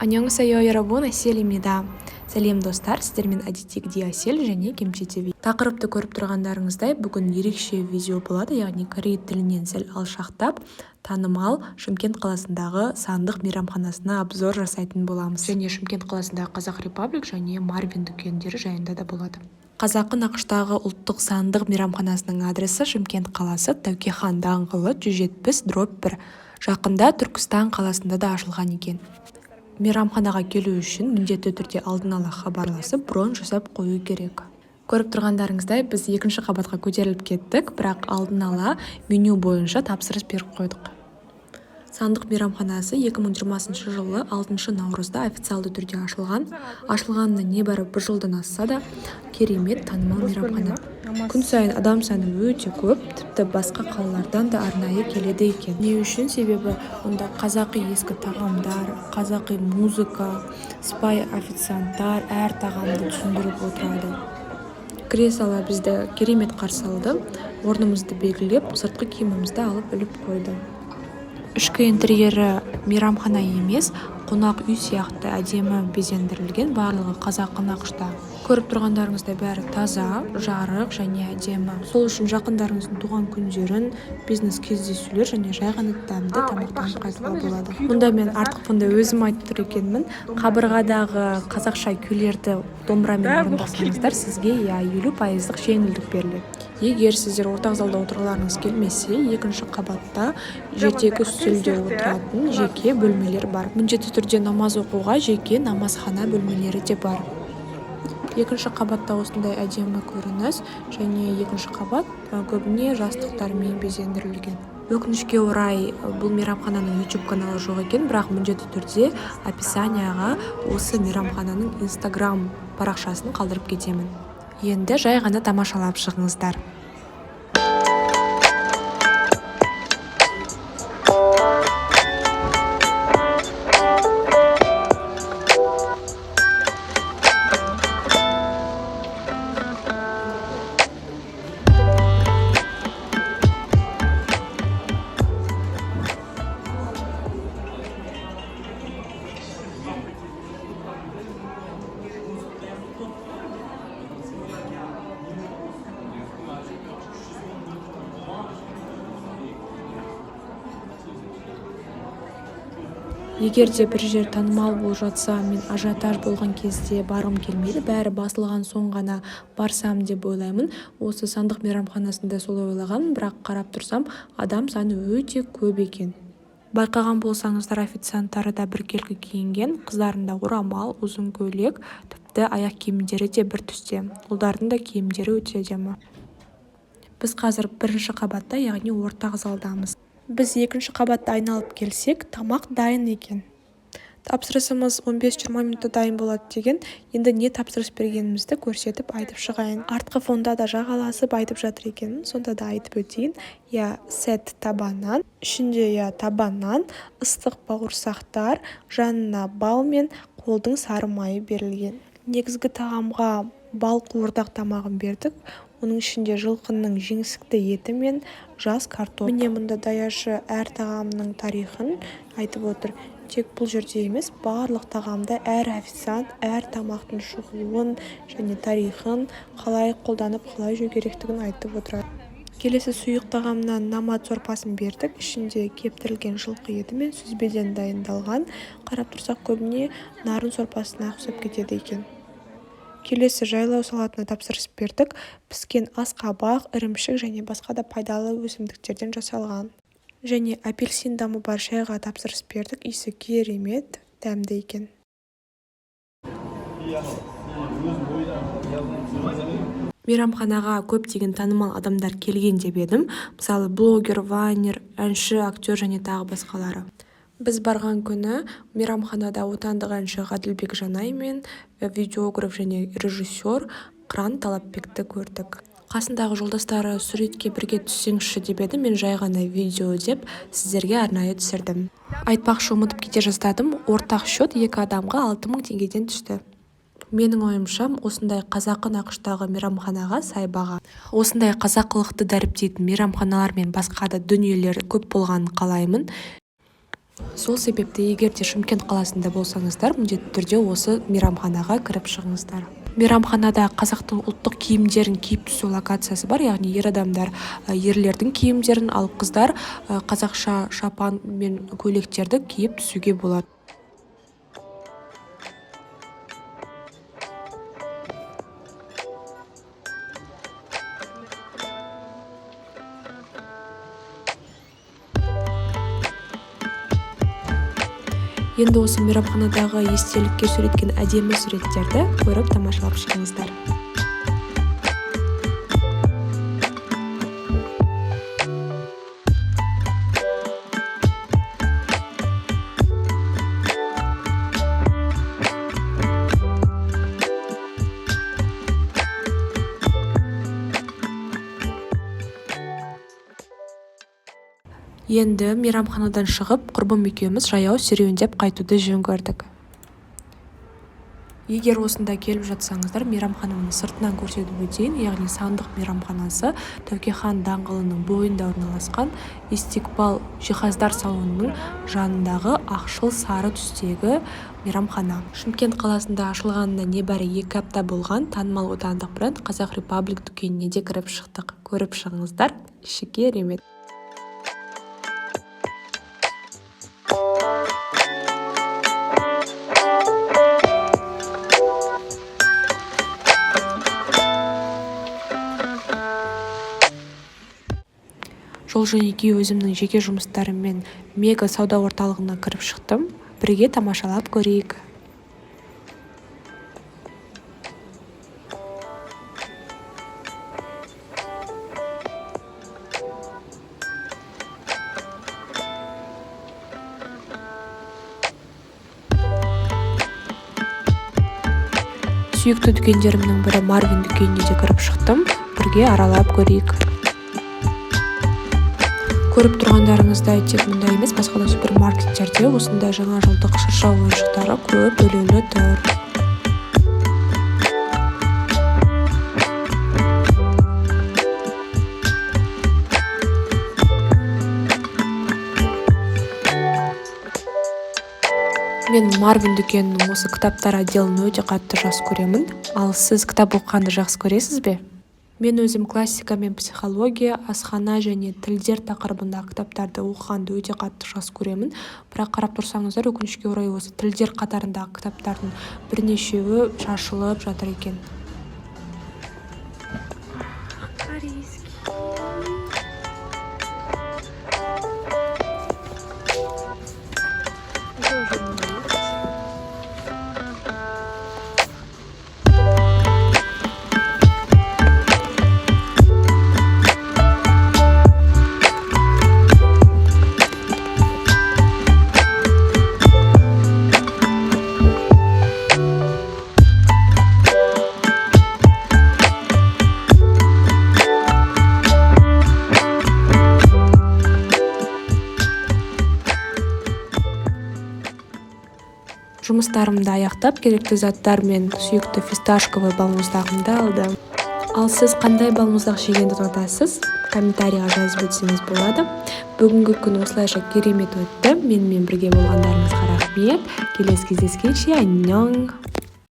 안녕하세요, 여러분. Әсел. Сәлем, достар! Сіздермен әдеттегідей Әсел және Кемче ТВ. Тақырыпты көріп тұрғандарыңыздай, бүгін ерекше видео болады, яғни корей тілінен сәл алшақтап, танымал Шымкент қаласындағы Сандық мейрамханасына обзор жасайтын боламыз. Және Шымкент қаласындағы Қазақ Репаблик және Марвин дүкендері жайында да болады. Қазақы нақыштағы ұлттық Сандық мейрамханасының адресі: Шымкент қаласы, Тәуке хан даңғылы, 170/1. Жақында Түркістан қаласында да ашылған екен. Мейрамханаға келу үшін міндетті түрде алдын ала хабарласып, бронь жасап қою керек. Көріп тұрғандарыңыздай, біз екінші қабатқа көтеріліп кеттік, бірақ алдын ала меню бойынша тапсырыс беріп қойдық. Сандық мейрамханасы 2020 жылы 6 наурызда официалды түрде ашылған. Ашылғанына небәрі бір жылдан асса да, керемет танымал мейрамхана. Күн сайын адам саны өте көп, тіпті басқа қалалардан да арнайы келеді екен. Не үшін? Себебі мұнда қазақи ескі тағамдар, қазақи музыка, сыпайы официанттар әр тағамды түсіндіріп отырады. Кіре сала бізді керемет қарсы алды, орнымызды белгілеп, сыртқы киімімізді алып іліп қойды. Ішкі интерьері мейрамхана емес, қонақ үй сияқты әдемі безендірілген, барлығы қазақы нақышта. Көріп тұрғандарыңыздай, бәрі таза, жарық және әдемі. Сол үшін жақындарыңыздың туған күндерін, бизнес кездесулер және жай ғана дәмді тамақтанып қайтуға болады. Мұнда мен артқы фонда өзім айтып тұр екенмін. Қабырғадағы қазақша күйлерді домбырамен орындасаңыздар, сізге, иә, 50 пайыздық жеңілдік беріледі. Егер сіздер ортақ залда отырғыларыңыз келмесе, екінші қабатта жердегі үстелде отыратын жеке бөлмелер бар. Міндетті түрде намаз оқуға жеке намазхана бөлмелері де бар. Екінші қабатта осындай әдемі көрініс және екінші қабат көбіне жастықтармен безендірілген. Өкінішке орай, бұл мейрамхананың YouTube каналы жоқ екен, бірақ міндетті түрде описанияға осы мейрамхананың Инстаграм парақшасын қалдырып кетемін. Енді жай ғана тамашалап шығыңыздар. Егер де бір жер танымал болып жатса, мен ажиотаж болған кезде барғым келмейді, бәрі басылған соң ғана барсам деп ойлаймын. Осы Сандық мейрамханасында солай ойлағанмын, бірақ қарап тұрсам, адам саны өте көп екен. Байқаған болсаңыздар, официанттары да біркелкі киінген: қыздарында орамал, ұзын көйлек, тіпті аяқ киімдері де бір түсте. Ұлдардың да киімдері өте әдемі. Біз қазір бірінші қабатта, яғни ортақ залдамыз. Біз екінші қабатты айналып келсек, тамақ дайын екен. Тапсырысымыз 15-20 минутта дайын болады деген. Енді не тапсырыс бергенімізді көрсетіп, айтып шығайын. Артқы фонда да жағаласып айтып жатыр екенмін, сонда да айтып өтейін. Иә, сет таба нан, ішінде, иә, таба нан, ыстық бауырсақтар, жанына бал мен қолдың сары майы берілген. Негізгі тағамға бал қуырдақ тамағын бердік. Оның ішінде жылқының жеңсікті еті мен жас картоп. Міне, мұнда даяшы әр тағамның тарихын айтып отыр. Тек бұл жерде емес, барлық тағамда әр официант әр тамақтың шығуын және тарихын, қалай қолданып, қалай жеу керектігін айтып отырады. Келесі сұйық тағамнан намат сорпасын бердік. Ішінде кептірілген жылқы еті мен сүзбеден дайындалған. Қарап тұрсақ, көбіне нарын сорпасына ұқсап кетеді екен. Келесі жайлау салатына тапсырыс бердік. Піскен асқабақ, ірімшік және басқа да пайдалы өсімдіктерден жасалған. Және апельсин дәмі бар шайға тапсырыс бердік. Иісі керемет дәмді екен. Мейрамханаға көптеген танымал адамдар келген деп едім, мысалы, блогер, вайнер, әнші, актер және тағы басқалары. Біз барған күні мейрамханада отандық әнші Ғаділбек Жанай мен видеограф және режиссер Қыран Талапбекті көрдік. Қасындағы жолдастары «Суретке бірге түссеңізші» деп еді, мен жай ғана видео деп сіздерге арнайы түсірдім. Айтпақшы, ұмытып кете жаздадым, ортақ счет екі адамға 6000 теңгеден түсті. Менің ойымша, осындай қазақы нақыштағы мейрамханаға сай баға. Осындай қазақылықты дәріптейтін мейрамханалар мен басқа да дүниелер көп болғанын қалаймын. Сол себепті егер де Шымкент қаласында болсаңыздар, міндетті түрде осы мейрамханаға кіріп шығыңыздар. Мейрамханада қазақтың ұлттық киімдерін киіп түсу локациясы бар, яғни ер адамдар ерлердің киімдерін, ал қыздар қазақша шапан мен көйлектерді киіп түсуге болады. Енді осы мейрамханадағы естелікке суреткен әдемі суреттерді көріп, тамашалап шығыңыздар. Енді мейрамханадан шығып, құрбым екеуміз жаяу серуендеп қайтуды жөн көрдік. Егер осында келіп жатсаңыздар, мейрамхананы сыртынан көрсетіп өтейін. Яғни Сандық мейрамханасы Тәуке хан даңғылының бойында орналасқан, Истикбал жиһаздар салонының жанындағы ақшыл сары түстегі мейрамхана. Шымкент қаласында ашылғанына небәрі 2 апта болған танымал отандық бренд Қазақ Репаблик дүкеніне де кіріп шықтық. Көріп шығыңыздар, іші керемет. Жол жөнекей өзімнің жеке жұмыстарыммен Мега сауда орталығына кіріп шықтым. Бірге тамашалап көрейік. Сүйікті дүкендерімнің бірі Марвин дүкеніне де кіріп шықтым. Бірге аралап көрейік. Көріп тұрғандарыңыздай, тек мұнда емес, басқа да супермаркеттерде осындай жаңа жылдық шырша ойыншықтары көп ілулі тұр. Мен Марвин дүкенінің осы кітаптар отделін өте қатты жақсы көремін. Ал сіз кітап оқығанды жақсы көресіз бе? Мен өзім классика мен психология, асхана және тілдер тақырыбындағы кітаптарды оқығанды өте қатты жақсы көремін. Бірақ қарап тұрсаңыздар, өкінішке орай, осы тілдер қатарындағы кітаптардың бірнешеуі шашылып жатыр екен. Корейский. Это уже у меня есть. Жұмыстарымды аяқтап, керекті заттар мен сүйікті фисташковый балмұздағымды алдым. Ал сіз қандай балмұздақ жегенді ұнатасыз? Комментарийға жазып өтсеңіз болады. Бүгінгі күн осылайша керемет өтті. Менімен бірге болғандарыңызға рахмет. Келесі кездескенше, аннёң!